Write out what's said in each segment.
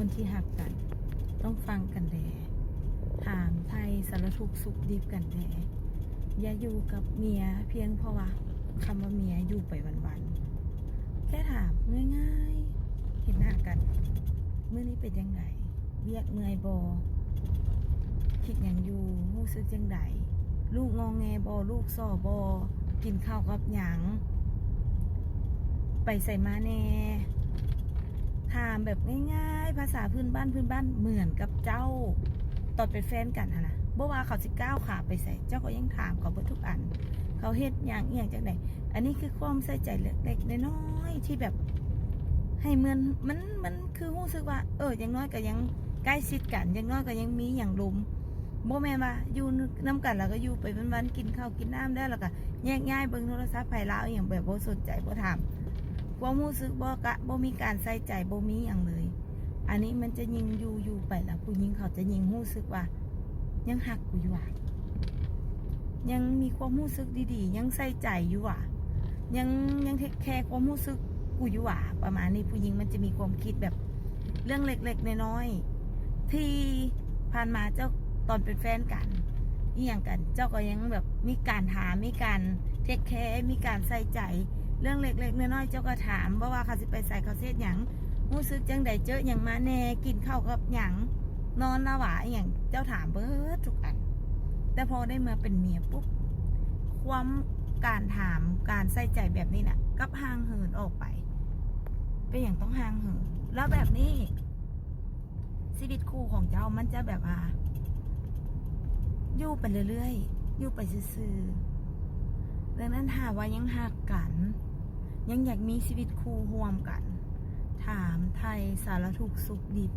ຄົນທີ່ຮັກກັນ ຕ້ອງຟັງກັນແດ່ ຖາມໄຖ່ສາລະທຸກສຸກດິບກັນແດ່. ຢ່າຢູ່ກັບເມຍພຽງເພາະວ່າຄຳວ່າເມຍຢູ່ໄປວັນໆ. ແຄ່ຖາມງ່າຍໆ ເຫັນໜ້າກັນ ມື້ນີ້ເປັນຈັ່ງໃດ? ວຽກເມື່ອຍບໍ່? ຄິດຫຍັງຢູ່? ຮູ້ສຶກຈັ່ງໃດ? ລູກງອແງບໍ່? ລູກສໍ່ບໍ່? ກິນເຂົ້າກັບຫຍັງ? ໄປໃສມາແດ່? ຖາມແບບງ່າຍໆ ພາສາພື້ນບ້ານ ພື້ນບ້ານ ເໝືອນກັບເຈົ້າຕອນເປັນແຟນກັນຫັ້ນນະ. ບໍ່ວ່າເຂົາຊິກ້າວຂາໄປໃສ ເຈົ້າກໍຍັງຖາມເຂົາເບິດທຸກອັນ ເຂົາເຮັດຫຍັງ ອີ່ຫຍັງຈັ່ງໃດ. ອັນນີ້ຄືຄວາມໃສ່ໃຈເລັກໆນ້ອຍໆ ທີ່ແບບໃຫ້ເໝືອນ ມັນ ມັນຄືຮູ້ສຶກວ່າ ເອີ ຢ່າງໜ້ອຍກໍຍັງໃກ້ຊິດກັນ ຢ່າງໜ້ອຍກໍຍັງມີຫຍັງລົມ. ບໍ່ແມ່ນວ່າຢູ່ນຳກັນແລ້ວກໍຢູ່ໄປວັນໆ ກິນເຂົ້າກິນນ້ຳແລ້ວ ແລ້ວກໍແຍກຍ້າຍເບິ່ງໂທລະສັບໃຜລາວອີ່ຫຍັງ ແບບບໍ່ສົນໃຈ ບໍ່ຖາມຄວາມຮູ້ສຶກ ບໍ່ກະ ບໍ່ມີການໃສ່ໃຈ ບໍ່ມີຫຍັງເລີຍ. ອັນນີ້ມັນຈະຍິ່ງຢູ່ ຢູ່ໄປແລ້ວ ຜູ້ຍິງເຂົາຈະຍິ່ງຮູ້ສຶກວ່າ ຍັງຮັກກູຢູ່ຫວາ? ຍັງມີຄວາມຮູ້ສຶກດີໆ ຍັງໃສ່ໃຈຢູ່ຫວາ? ຍັງ ຍັງເທກແຄຄວາມຮູ້ສຶກກູຢູ່ຫວາ? ປະມານນີ້. ຜູ້ຍິງມັນຈະມີຄວາມຄິດແບບເລື່ອງເລັກໆນ້ອຍໆ ທີ່ຜ່ານມາເຈົ້າ ຕອນເປັນແຟນກັນ ອີ່ຫຍັງກັນ ເຈົ້າກໍຍັງແບບມີການຖາມ ມີການເທກແຄ ມີການໃສ່ໃຈ ເລື່ອງເລັກໆນ້ອຍໆ ເຈົ້າກໍຖາມ ບໍ່ວ່າເຂົາຊິໄປໃສ ເຂົາຊິເຮັດຫຍັງ ຮູ້ສຶກຈັ່ງໃດ ເຈີຫຍັງມາແດ່ ກິນເຂົ້າກັບຫຍັງ ນອນລະຫວາ ອີ່ຫຍັງ ເຈົ້າຖາມເບິດທຸກອັນ. ແຕ່ພໍໄດ້ມາເປັນເມຍປຸບ ຄວາມ ການຖາມ ການໃສ່ໃຈແບບນີ້ນະ ກັບຫ່າງເຫີນອອກໄປ. ເປັນຫຍັງຕ້ອງຫ່າງເຫີນ? ແລ້ວແບບນີ້ ຊີວິດຄູ່ຂອງເຈົ້າມັນຈະແບບວ່າ ຢູ່ໄປເລື້ອຍໆ ຢູ່ໄປຊື່ໆ. ດັ່ງນັ້ນ ຖ້າວ່າຍັງຮັກກັນ ຍັງຢາກມີຊີວິດຄູ່ຮ່ວມກັນ ຖາມໄຖ່ສາລະທຸກສຸກດິບ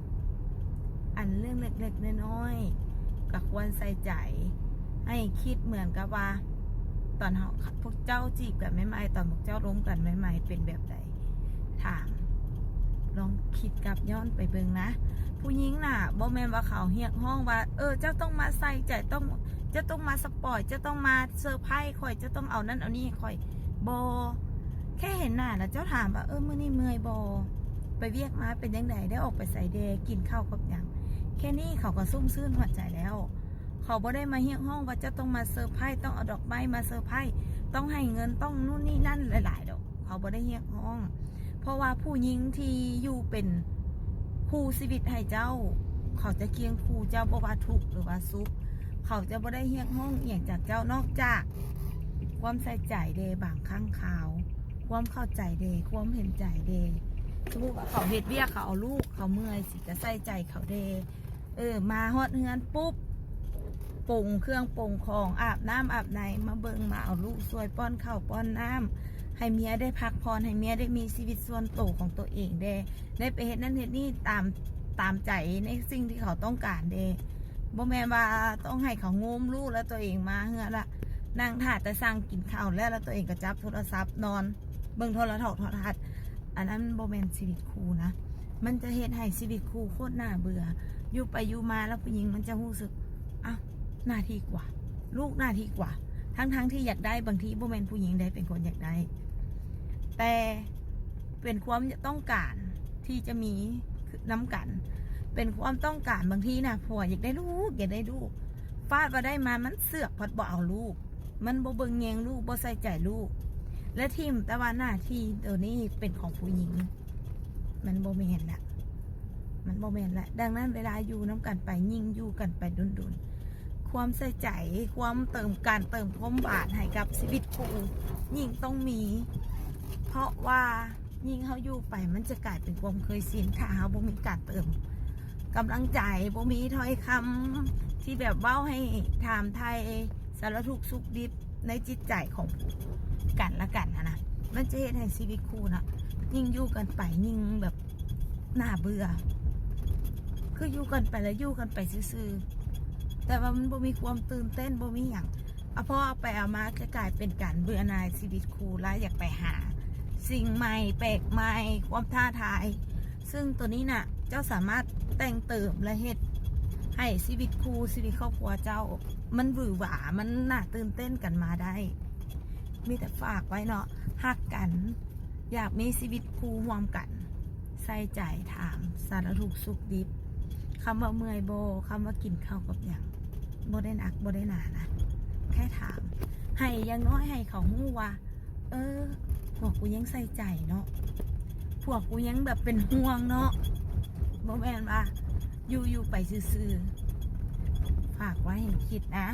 ອັນເລື່ອງເລັກໆນ້ອຍໆ ກໍຄວນໃສ່ໃຈ. ໃຫ້ຄິດເໝືອນກັບວ່າ ຕອນເຮົາ ພວກເຈົ້າຈີບກັນໃໝ່ໆ ຕອນພວກເຈົ້າລົມກັນໃໝ່ໆ ເປັນແບບໃດ? ຖາມ ລອງຄິດກັບຍ້ອນໄປເບິ່ງນະ. ຜູ້ຍິງນະ ບໍ່ແມ່ນວ່າເຂົາຮຽກຮ້ອງວ່າ ເອີ ເຈົ້າຕ້ອງມາໃສ່ໃຈ ຕ້ອງ ເຈົ້າຕ້ອງມາສະປອຍ ເຈົ້າຕ້ອງມາເຊີໄພຣສ໌ຂ້ອຍ ເຈົ້າຕ້ອງເອົານັ້ນເອົານີ້ໃຫ້ຂ້ອຍ. ບໍ່. ແຄ່ເຫັນໜ້າແລ້ວເຈົ້າຖາມວ່າ ເອີ ມື້ນີ້ເມື່ອຍບໍ່? ໄປວຽກມາເປັນຈັ່ງໃດ? ໄດ້ອອກໄປໃສແດ່? ກິນເຂົ້າກັບຫຍັງ? ແຄ່ນີ້ເຂົາກໍຊຸ່ມຊື່ນຫົວໃຈແລ້ວ. ເຂົາບໍ່ໄດ້ມາຮຽກຮ້ອງວ່າເຈົ້າຕ້ອງມາເຊີໄພຣສ໌ ຕ້ອງເອົາດອກໄມ້ມາເຊີໄພຣສ໌ ຕ້ອງໃຫ້ເງິນ ຕ້ອງນູ້ນນີ້ນັ້ນຫຼາຍໆດອກ. ເຂົາບໍ່ໄດ້ຮຽກຮ້ອງ ເພາະວ່າຜູ້ຍິງທີ່ຢູ່ເປັນຄູ່ຊີວິດໃຫ້ເຈົ້າ ເຂົາຈະຄຽງຄູ່ເຈົ້າ ບໍ່ວ່າທຸກຫຼືວ່າສຸກ. ເຂົາຈະບໍ່ໄດ້ຮຽກຮ້ອງອີ່ຫຍັງຈາກເຈົ້າ ນອກຈາກຄວາມໃສ່ໃຈແດ່ ບາງຄັ້ງຄາວ ຄວາມເຂົ້າໃຈແດ່ ຄວາມເຫັນໃຈແດ່. ສົມມຸດວ່າເຂົາເຮັດວຽກ ເຂົາເອົາລູກ ເຂົາເມື່ອຍ ຊິກະໃສ່ໃຈເຂົາແດ່. ເອີ ມາຮອດເຮືອນປຸບ ປົງເຄື່ອງປົງຂອງ ອາບນ້ຳອາບໃນ ມາເບິ່ງ ມາເອົາລູກຊ່ວຍ ປ້ອນເຂົ້າປ້ອນນ້ຳ ໃຫ້ເມຍໄດ້ພັກຜ່ອນ ໃຫ້ເມຍໄດ້ມີຊີວິດສ່ວນໂຕຂອງຕົວເອງແດ່ ໄດ້ໄປເຮັດນັ້ນເຮັດນີ້ຕາມ ຕາມໃຈໃນສິ່ງທີ່ເຂົາຕ້ອງການແດ່. ບໍ່ແມ່ນວ່າຕ້ອງໃຫ້ເຂົາໂງມລູກ ແລ້ວຕົວເອງມາເຮືອນລະ ນັ່ງຖ້າແຕ່ສັ່ງກິນເຂົ້າແລ້ວ ແລ້ວຕົວເອງກໍຈັບໂທລະສັບນອນ ເບິ່ງໂທລະທັດ ໂທລະທັດ. ອັນນັ້ນບໍ່ແມ່ນຊີວິດຄູ່ນະ ມັນຈະເຮັດໃຫ້ຊີວິດຄູ່ໂຄດໜ້າເບື່ອ. ຢູ່ໄປຢູ່ມາແລ້ວຜູ້ຍິງມັນຈະຮູ້ສຶກ ອ້າວ ໜ້າທີ່ກວ່າ ລູກໜ້າທີ່ກວ່າ ທັງໆທີ່ຢາກໄດ້. ບາງທີບໍ່ແມ່ນຜູ້ຍິງໃດເປັນຄົນຢາກໄດ້ ແຕ່ເປັນຄວາມຕ້ອງການທີ່ຈະມີນຳກັນ ເປັນຄວາມຕ້ອງການ. ບາງທີນະ ຜົວຢາກໄດ້ລູກ ຢາກໄດ້ລູກ ຟາດວ່າໄດ້ມາ ມັນເສືອກພັດບໍ່ເອົາລູກ ມັນບໍ່ເບິ່ງແຍງລູກ ບໍ່ໃສ່ໃຈລູກ ແລະ ຖິ້ມແຕ່ວ່າໜ້າທີ່ໂຕນີ້ເປັນຂອງຜູ້ຍິງ. ມັນບໍ່ແມ່ນລະ ມັນບໍ່ແມ່ນລະ. ດັ່ງນັ້ນເວລາຢູ່ນຳກັນໄປ ຍິ່ງຢູ່ກັນໄປດົນໆ ຄວາມໃສ່ໃຈ ຄວາມເຕີມ ການເຕີມຄວາມຫວານໃຫ້ກັບຊີວິດຄູ່ຍິ່ງຕ້ອງມີ ເພາະວ່າ ຍິ່ງເຮົາຢູ່ໄປ ມັນຈະກາຍເປັນຄວາມເຄີຍຊິນ ຖ້າເຮົາບໍ່ມີການເຕີມກຳລັງໃຈ ບໍ່ມີຖ້ອຍຄຳທີ່ແບບເວົ້າໃຫ້ຖາມໄຖ່ສາລະທຸກສຸກດິບໃນຈິດໃຈຂອງກັນລະກັນຫັ້ນນະ. ມັນຈະເຮັດໃຫ້ຊີວິດຄູ່ນະ ຍິ່ງຢູ່ກັນໄປຍິ່ງແບບໜ້າເບື່ອ. ຄືຢູ່ກັນໄປລະຢູ່ກັນໄປຊື່ໆ ແຕ່ວ່າມັນບໍ່ມີຄວາມຕື່ນເຕັ້ນ ບໍ່ມີຫຍັງ. ເອົາ ພໍເອົາໄປເອົາມາກໍກາຍເປັນການເບື່ອໜ່າຍຊີວິດຄູ່ ແລະ ຢາກໄປຫາສິ່ງໃໝ່ແປກໃໝ່ ຄວາມທ້າທາຍ. ຊຶ່ງໂຕນີ້ນະ ເຈົ້າສາມາດແຕ່ງເຕີມ ແລະ ເຮັດໃຫ້ຊີວິດຄູ່ ຊີວິດຄອບຄົວເຈົ້າ ມັນຫວືຫວາ ມັນໜ້າຕື່ນເຕັ້ນກັນມາໄດ້. ມີແຕ່ຝາກໄວ້ເນາະ ຮັກກັນ ຢາກມີຊີວິດຄູ່ຮ່ວມກັນ ໃສ່ໃຈຖາມສາລະທຸກສຸກດິບ. ຄຳວ່າເມື່ອຍບໍ່, ຄຳວ່າກິນເຂົ້າກັບຫຍັງ, ບໍ່ໄດ້ໜັກ ບໍ່ໄດ້ໜານະ, ແຄ່ຖາມ. ໃຫ້ ຢ່າງນ້ອຍໃຫ້ເຂົາຮູ້ວ່າ ເອີ ພວກກູຍັງໃສ່ໃຈເນາະ, ພວກກູຍັງແບບເປັນຫ່ວງເນາະ. ບໍ່ແມ່ນວ່າຢູ່ໆໄປຊື່ໆ. ຝາກໄວ້ໃຫ້ຄິດນະ.